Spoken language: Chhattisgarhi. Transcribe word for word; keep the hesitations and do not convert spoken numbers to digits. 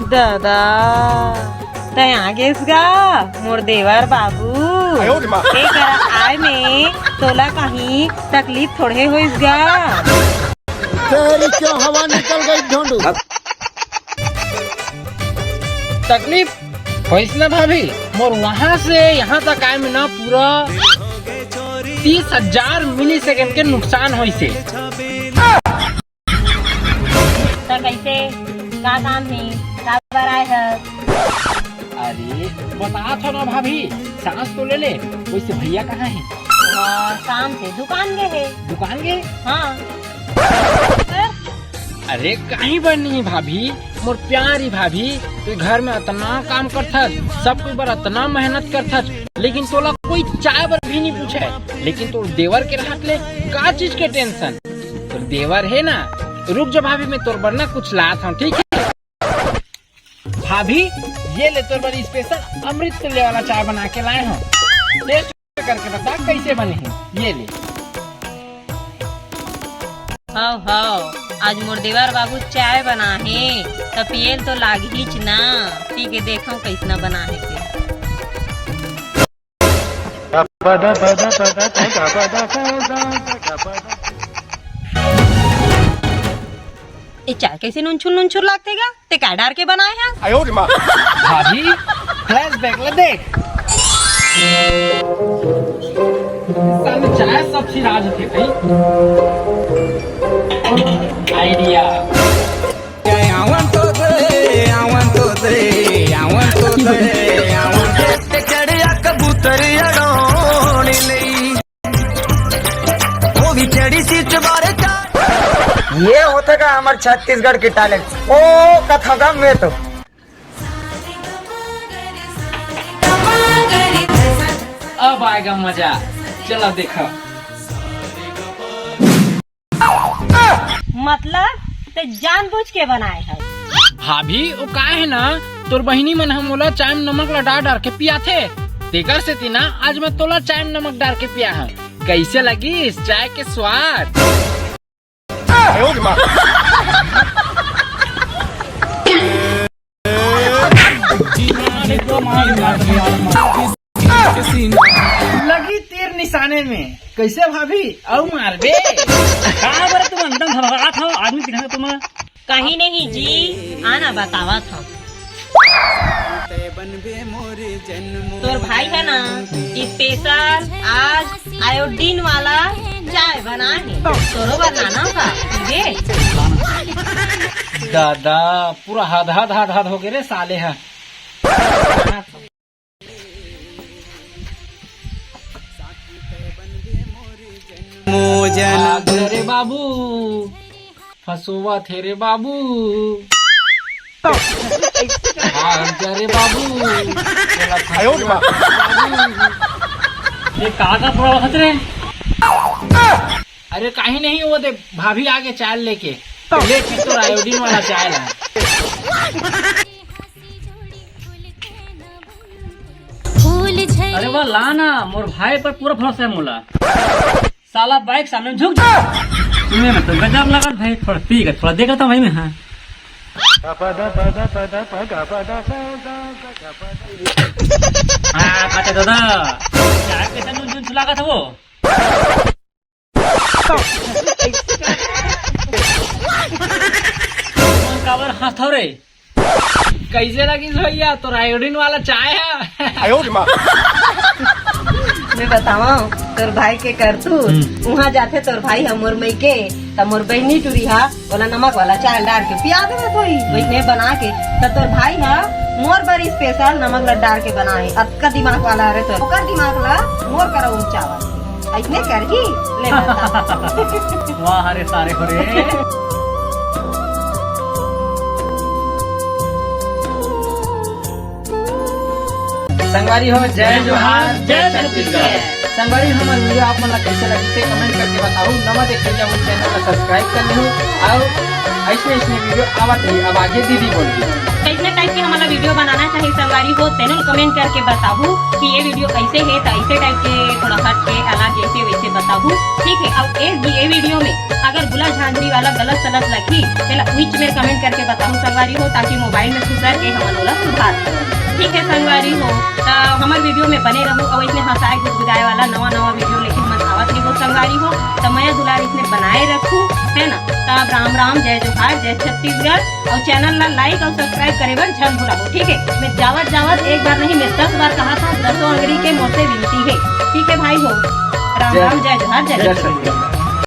दादा, तैं आ गेस गा, मोर देवर बाबू। आयो रे माँ। ए करा आय में तोला कहीं तकलीफ थोड़े होइस गा। तेरी क्यों हवा निकल गई ढोंडू? तकलीफ होइस ना भाभी, मोर वहां से यहाँ तक आय में ना पूरा तीस हजार मिली सेकेंड के नुकसान होइस हे। त कैसे? का काम हे? का बर आए हस? अरे, बतात हव ना भाभी, सांस तो ले ले। वैसे भैया कहाँ हे? हाँ, काम से दुकान गे हे। दुकान गे? हाँ। अरे, कहीं बर नहीं भाभी, मोर प्यारी भाभी, तैं घर में अतना काम करथस, सब कोई बर अतना मेहनत करथस, लेकिन तोला कोई चाय बर भी नहीं पूछे। लेकिन तोर देवर के रहत ले का चीज के टेंशन? तोर देवर हे ना, रुक जा भाभी, मैं तोर बर ना कुछ लात हूँ, ठीक है? भाभी, ये ले तोर बर स्पेशल अमृत तुल्य वाला चाय बना के लाए हूँ। टेस्ट करके बता कैसे बने हैं, ये ले। हव हव, आज मोर देवर बाबू चाय बना हे, त पियल तो लागहीच ना। पी के देखव कैसना बना हे ते। ए चाय कैसे नुनछुर नुनछुर लागथे गा? ते का डार के बनाए हस? आयो रे माँ। भाभी, flashback ला देख। साले चाय सब सिराज थे कहीं। Idea। I want to say, I want to say, I want to say, I want to say, चढ़िया कबूतर अड़ोनी नहीं। वो भी चढ़ी सी चुबारे का। ये होथे का हमर छत्तीसगढ़ के टैलेंट। ओ कथा गा मैं तो। अब आएगा मजा, चला देखा। मतलब ते जानबूझ के बनाए हस? भाभी, वो का हे ना, तोर बहिनी मन ह मोला चाय में नमक ला डार डार के पियाथे, तेकर सेती ना आज मैं तोला चाय में नमक डार के पिया हूँ। कैसे लगिस चाय के स्वाद? लगी तीर निशाने में। कैसे भाभी? अउ मारबे? का बर तुम अंदर घबरात हो? आदमी दिखा तुम। कहीं नहीं जी, आना बतावत हूँ। तोर भाई है ना, स्पेशल आज आयोडीन वाला चाय बना है। तोरो बर लाना का? ये दादा, पूरा हद हद हद हद हो गए रे साले है। मोजन। अरे बाबू, फंसोवा थे रे बाबू। भाग जा रे बाबू। आयो रे बाप। ये का का पूरा वक्त रे? अरे कहीं नहीं, वो दे भाभी आगे चाय लेके। ले पी तो आयोडीन वाला चाय ला। अरे वाह, ला ना, मोर भाई पर पूरा भरोसा है मोला। साला बाइक सामने झुक जा। तुम्हें में तो गजब लागत भाई, थोड़ा पी के थोड़ा देख लेता हूँ भाई मैं। हाँ। हाँ, अच्छा दादा, चाय कैसे नुन झुन लागत है वो? काबर हंसत हो रे? कैसे लगिस भैया तोर आयोडीन वाला चाय है? आयो रे माँ। मैं बतावं तोर भाई के करतूत। हम्म। उहाँ जाथे तोर भाई ह मोर मइके, त मोर बहिनी टूरी ह ओला नमक वाला चाय डार के पिया देवे थोड़ी, वइसने बना के। त तोर भाई ह मोर बर स्पेशल नमक ला डार के बनाए। अतका दिमाग वाला हरे तो ओकर दिमाग ला मोर करा उमचावत। अइसने करही, ले बता। वाह रे सारे हो रे। संगवारी हो, जय जोहार, जय छत्तीसगढ़। संगवारी, हमर वीडियो आप मन ला कैसे लगिस, कमेंट करके बताहू। नवा देखे जाहू, चैनल ला सब्सक्राइब कर लेहू। अउ अइसने अइसने वीडियो आवत रही। अब आगे दीदी बोलही। कैसने टाइप के हमला वीडियो बनाना चाहिए संगवारी हो, तेनो कमेंट करके बताहू कि ये वीडियो ऐसे है तो ऐसे टाइप के, थोड़ा हट के, अलग, जैसे वैसे बताहू। ठीक है, अब इस ये वीडियो में अगर बुला झाला अंगरी वाला गलत सलत लगही, तेला बीच में comment करके बताहू संगवारी हो, ताकि मोबाइल में घुसर के हमन ओला सुधार सकन। ठीक है संगवारी हो, त हमर वीडियो में बने रहू अउ इसने हंसाए गुदगुदाए वाला नवा नवा वीडियो लेके हमन आवत रहिबो संगवारी हो। त मया दुलार इसने बनाए रखू, है ना। त अब राम राम, जय जोहार, जय छत्तीसगढ़, अउ चैनल ला like अउ subscribe करे बर झन भुलाहू, ठीक है। मैं जावत जावत एक बार नहीं, मैं दस बार कहा था, दसों अंगरी के मोर से विनती है, ठीक है भाई हो। राम राम, जय जोहार, जय छत्तीसगढ़।